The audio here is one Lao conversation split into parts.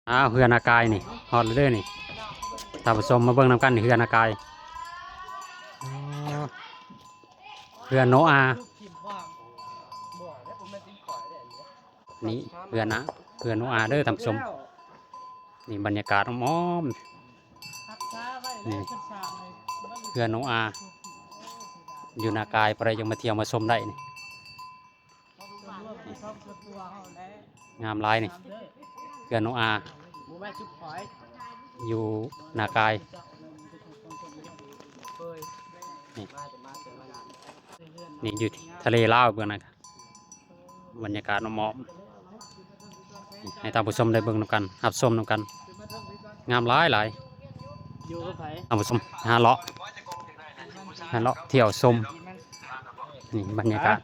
ອ້າວ ເຮືອນອາກາຍນີ້ ຮອດແລ້ວເດີນີ້ ທ່ານຜູ້ຊົມ ມາເບິ່ງນຳກັນ ເຮືອນອາກາຍ ອໍ ເຮືອນໂນອາ ນີ້ເຮືອນອາ ເຮືອນໂນອາເດີທ່ານຜູ້ຊົມ ນີ້ບັນຍາກາດອ້ອມໆ ນີ້ເຮືອນໂນອາ ຢູ່ນາກາຍ ຜູ້ໃດຢາກມາທ່ຽວມາຊົມໄດ້ນີ້ ງາມຫຼາຍນີ້ ເຮືອນໂນອາ ຢູ່ນາກາຍ ນີ້ ນີ້ຢູ່ທະເລລາວເບື້ອງນັ້ນ ບັນຍາກາດອ້ອມໆ ໃຫ້ທ່ານຜູ້ຊົມໄດ້ເບິ່ງນຳກັນ ຮັບຊົມນຳກັນ ງາມຫຼາຍໆ ຢູ່ກັບໃຜ? ທ່ານຜູ້ຊົມ ຫາເລາະ ຫາເລາະທ່ຽວຊົມ ນີ້ບັນຍາກາດ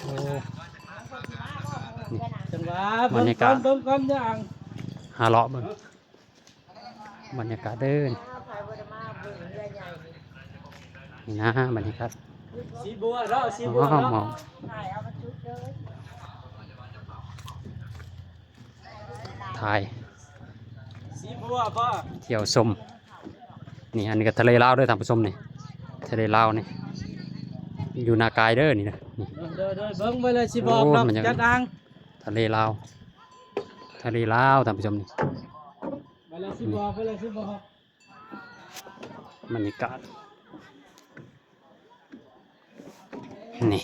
ໂອ້ ນີ້ ຈັງຫວະ ບັນຍາກາດ ເບິ່ງກ່ອນ ເບິ່ງກ່ອນ ຫາເລາະເບິ່ງ ບັນຍາກາດເດີ ນີ້ນະ ບັນຍາກາດ ສີບົວເນາະ ສີບົວເນາະ ອ້ອມໆ ຖ່າຍ ສີບົວບໍ່ ທ່ຽວຊົມ ນີ້ ອັນນີ້ກໍທະເລລາວເດີທ່ານຜູ້ຊົມນີ້ ທະເລລາວນີ້ ຢູ່ນາກາຍເດີນີ້ນະ ນີ້ ໂດຍໆ ເບິ່ງໄປເລີຍ ຊິບອກດອກ ໂອ້ ມັນຍັງ ຈັດອ່າງ ທະເລລາວ ທະເລລາວທ່ານຜູ້ຊົມນີ້ ໄປເລີຍ ຊິບອກ ໄປເລີຍ ຊິບອກ ບັນຍາກາດ ນີ້